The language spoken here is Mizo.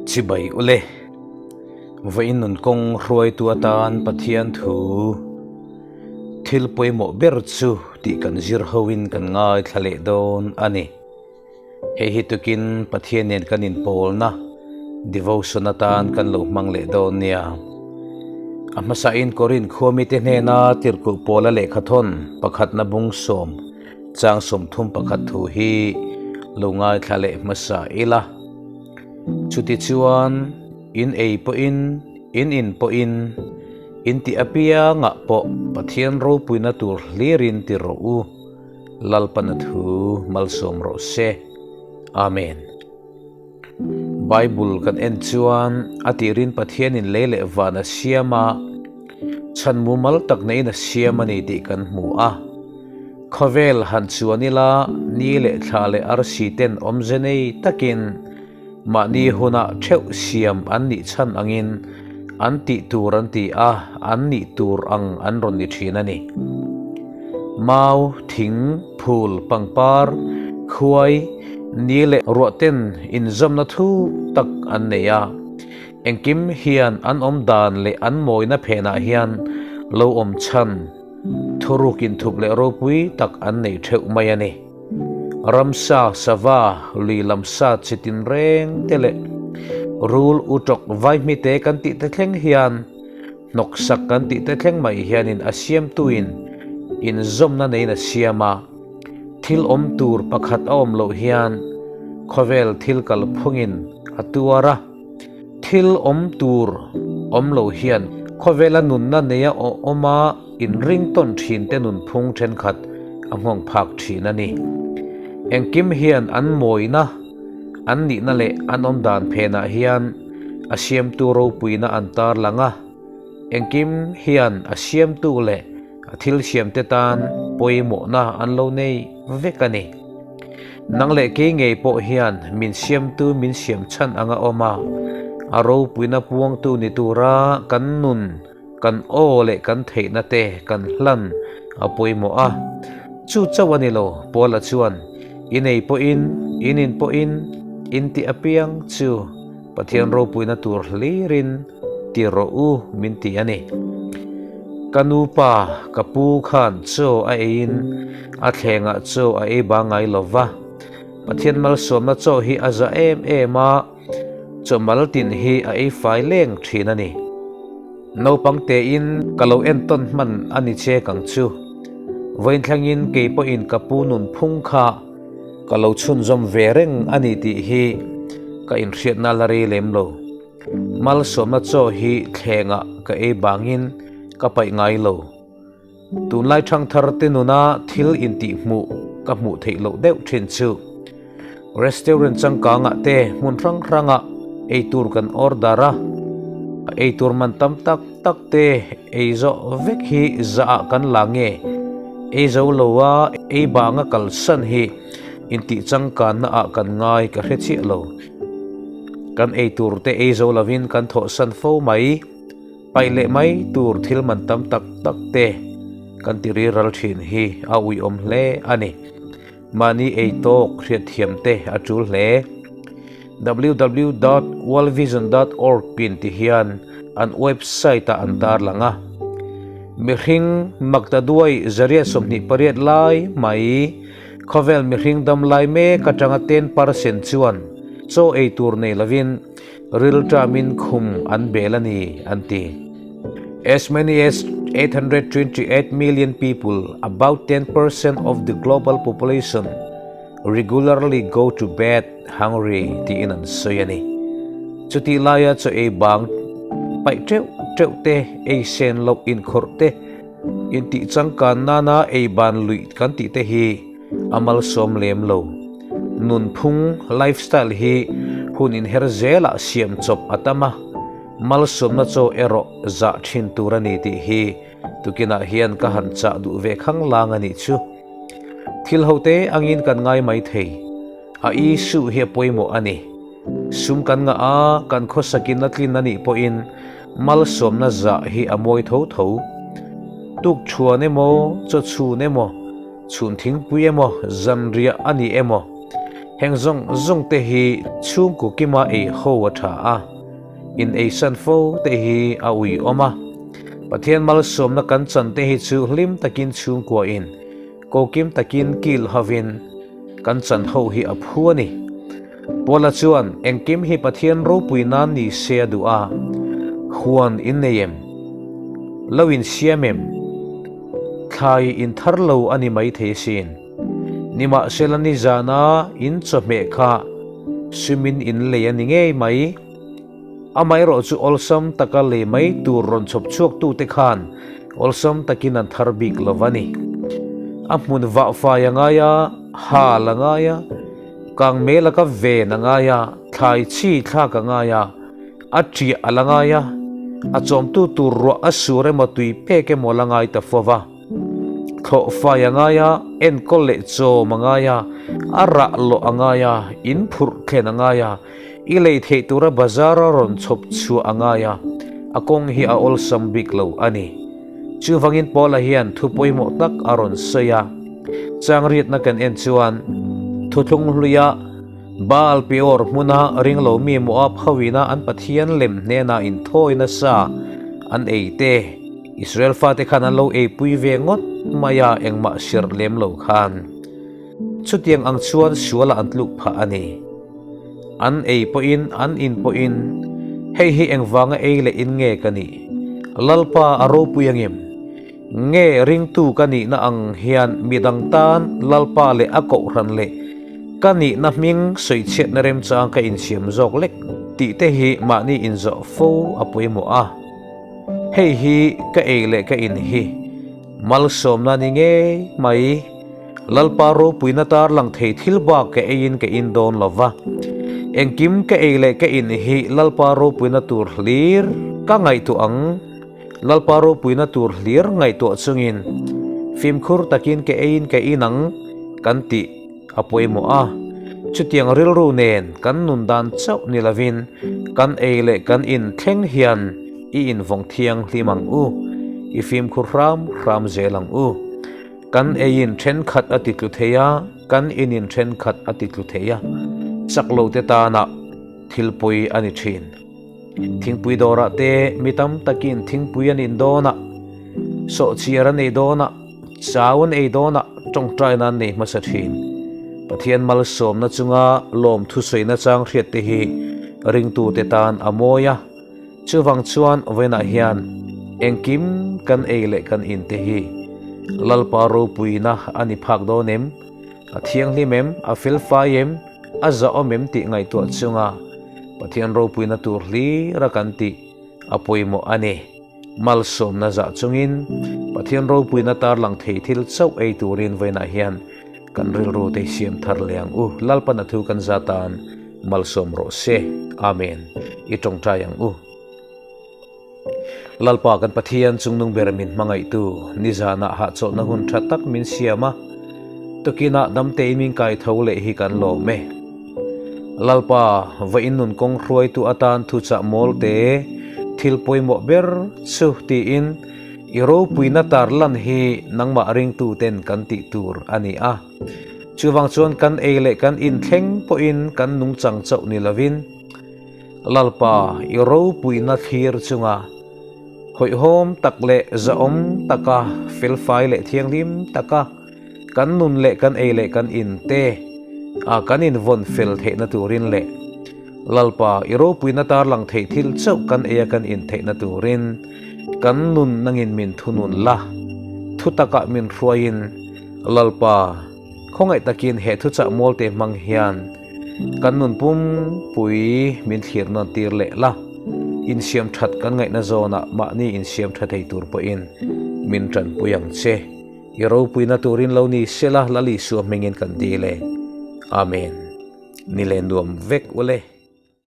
Chibai ule. Vawiin nun kawng hruaitu atan Pathian thu thil pawimawh ber chu tih kan zir hoin kan ngaithla leh dawn a ni. Hei hi tukin Pathian nen kan inpawlna devotion atan kan lo hmang leh dawn nia. A hmasain Korinth khua mite hnena tirhkulh pawla lehkhathawn pakhatna bung sawm chang 31 thu hi lo ngaithla leh hmasa ila. Chutichuan in ei pawhin, in in pawhin, in tih apiangah pawh Pathian ropuina tur hlirin ti rawh u. Lalpana thu malsawm rawh se. Amen. Bible kan en chuan a tirin Pathianin lei leh van a siam a, chhan mumal tak neiin a siam a ni tih kan hmu a. Khawvel han chuan ila ni leh thla leh arsi ten awmze nei takin mahni hunah theuh siam an nih chhan angin an tih tur an ti a, an nih tur ang an rawn ni thin a ni. Mau, thing, phul, pangpar, khuai, ni leh ruah ten inzawmna thuk tak an nei a, engkim hian an awm dan leh an mawina phenah hian lo awm chhan thuruk inthup leh ropui tak an nei theuh mai a ni. Ramsa, sava, lui lam sa chi tinreng te leh rul u tawk vaihmite kan tih te thleng hian hnawksak kan tih te thleng mai hianin a siamtuin inzawmna neiin a siam a, thil awm tur pakhat a awm loh hian khawvel thil kalphungin a tuar a, thil awm tur awm loh hian khawvela nunna neia awm a inring tawn thin te nunphung thenkhat a nghawng phak thin a ni. Engkim hian an mawina, an nihna leh an awm dan phenah hian a siamtu ropuina an tarlang a, engkim hian a siamtu leh a thil siamte tan pawimawhna an lo nei vek a ni. Nang leh kei ngei pawh hian min siamtu min siam chhan anga awm a, a ropuina puangtu ni tura kan nun kan aw leh kan theihna te kan hlan a pawimawh a. Chu chauh a ni lo, Paula chuan, In ei pawhin, in in pawhin, in tih apiang chu Pathian ropuina tur hlirin ti rawh u min ti a ni. Ka nupa, ka pu khan chaw a eiin a thlengah chaw a ei bang ngai lo va. Pathian malsawmna chaw hi a za em em a, chaw mal tin hi a ei fai leng thin a ni. Naupang tein ka lo entawn hman a ni che kang chu. Vawiin thlengin kei pawhin ka pu nunphung kha ka lo chhunzawm ve reng a ni tih hi ka inhriatna la rei lem lo. Malsawmna chaw hi thlengah ka ei bangin ka paih ngai lo. Tunlai thangthar te nuna thil intihhmuh ka hmuh theih loh deuh thin chu. Restaurant changkangah te hmun hrang hrangah eitur kan order a, eitur man tam tak tak te ei zawh vek hi zahah kan la nge? Ei zo lo a, ei banga kalsan hi intih changkanna ah kan ngai ka hre chiah lo. Kan eitur te ei zo lovin kan thawhsan fo mai. Paih leh mai tur thil man tam tak tak te kan ti riral thin hi a uiawm hle a ni. Mahni ei tawk hriatthiam te a tul hle. www dot worldvision dot org pin ti hian an website ah an tarlang a. Mihring maktaduai 128 lai mai khawvel mihring dam lai mek atanga 10% chuan chaw ei tur nei lovin Rilṭamin khum an bel a ni, an ti. As many as 828 million people, about 10% of the global population, regularly go to bed hungry tiin an sawi a ni. Chutih laia chaw ei bang paih teuh teuh te, ei sen loh inkhawrh te, intih changkan nana ei ban luih kan tih te hi a malsawm lem lo. Nunphung, lifestyle, hi hun inher zelah siam chawp a tam a, malsawmna chaw erawh zah thin tur a ni tih hi tukinah hian ka han chah duh ve khang lang a nih chu. Thil hote angin kan ngai mai thei, a issue hi a pawimawh a ni. Sum kan ngah a, kan khawsakin a tlin a nih pawhin malsawmna zah hi a mawi tho tho. Tukṭhuan emaw, chawchhun emaw, Chhun thingpui emaw, zanriah a ni emaw? Heng zawng zawng te hi chhungkaw kima ei ho a tha a, in eisan fo te hi a uiawm a. Pathian malsawmna kan chan te hi chu hlim takin chhungkua in kokim takin kil hovin kan chan ho hi a phu a ni. Paula chuan engkim hi Pathian ropui nan ni se a duh a, Huan in nei em? Lo in siam em? Thlai in thar lo a ni mai thei asin. Nimahsela nizana in chawhmeh kha sumin in lei a ni ngei mai. Amaherawh chu awlsam taka lei mai tur rawn chhawp chhuaktute khan awlsam takin an thar bik lo va ni. A hmun vahfai a ngai a, hal a ngai a, kangmel a ka ven a ngai a, thlai chi thlak a ngai a, a ṭiah a la ngai a, a chawmtu tur ruah a sur emaw tui pek emaw a la ngai ta fo va. Thlawh fai a ngai a, enkawl leh chawm a ngai a, a rah lawh a ngai a, in phurh thlen a ngai a, i lei theih tura bazar a rawn chhawp chhuah a ngai a, a kawng hi a awlsam bik lo a ni. Chuvangin Paula hian thu pawimawh tak a rawn sawi a, changriatna kan en chuan thuthlung hluia Baal Peor hmuna ringlo mi Moab hoina an pathian lem hnena inthawi nasa an ei te, Israel fate khan an lo eipui ve ngawt mai a, engmah sirh lem lo khan. Chutiang ang chuan sualah an tluk phah a ni. An ei pawhin an in pawhin, Hei hi engvanga ei leh in nge ka nih? Lalpa a ropui angem? Nge ringtu ka nihna ang hian midang tan Lalpa leh a kohhran leh ka nihna hming sawichhiatna remchang ka insiam zawk lek tih te hi mahni inzawh fo a pawimawh a. Hei hi ka ei leh ka in hi malsawmna ni ngei mai. Lalpa ropuina tarlang thei thil bak ka eiin ka in dawn lo va. Engkim ka ei leh ka in hi Lalpa ropuina tur hlir ka ngaihtuah ang. Lalpa ropuina tur hlir ngaihtuah chungin fimkhur takin ka eiin ka in ang kan tih a pawimawh a. Chutiang rilru nen kan nun dan chauh ni lovin kan ei leh kan in thleng hian i invawng thianghlim ang u, i fimkhur hram hram zel ang u. Kan eiin thenkhat a titlu thei a, kan inin thenkhat a titlu thei a, chak lo te tana thil pawi a ni thin. Thingpui dawrah te mi tam takin thingpui an in dawn a, sawhchiar an ei dawn a, chau an ei dawn a, tawngtaina an nei hmasa thin. Pathian malsawmna chunga lawmthu sawina chang hriat te hi ringtute tan a mawi a. Chuvang chuan vawiinah hian engkim kan ei leh kan in te hi Lalpa ropuina a ni phak dawn em? A thianghlim em? A felfai em? A zahawm em tih ngaihtuah chunga Pathian ropuina tur hlir a kan tih a pawimawh a ni. Malsawmna zah chungin Pathian ropuina tarlang thei thil chauh ei turin vawiinah hian Kan rilru te siam thar leh ang u. Lalpan a thu kan za tan malsawm rawh se. Amen. I tawngtai ang u. Lalpa kan Pathian chungnung ber min hmangaihtu nizanah hahchawlhna hun tha tak min siam a, tukinah damtein min kai tho leh hi kan lawm e. Lalpa, va in nun kawng hruaitu atan thuchah mawl te thil pawimawh ber chu tiin, I ropuina tarlan hi nangmah ringtuten kan tih tur a ni a. Chuvang chuan kan ei leh kan inthleng pawhin kan nungchang chauh ni lovin, Lalpa, i ropuina thlir chunga hawihhawm tak leh zahawm taka, felfai leh thianghlim taka kan nun leh kan ei leh kan in te a kan invawn fel theihna turin leh Lalpa, i ropuina tarlang theih thil chauh kan ei a kan in theihna turin, Kan nun nangin min thunun la, thu takah min hruaiin Lalpa, khawngaih takin he thuchah mualte hmang hian kan nun pumpui min thlir nawn tir leh la, insiam that kan ngaihna zawnah mahni insiam tha thei tur pawhin min tanpui ang che. I ropuina turin lo ni sela Lal Isua hmingin kan dil e. Amen. Ni le nuam vek ule.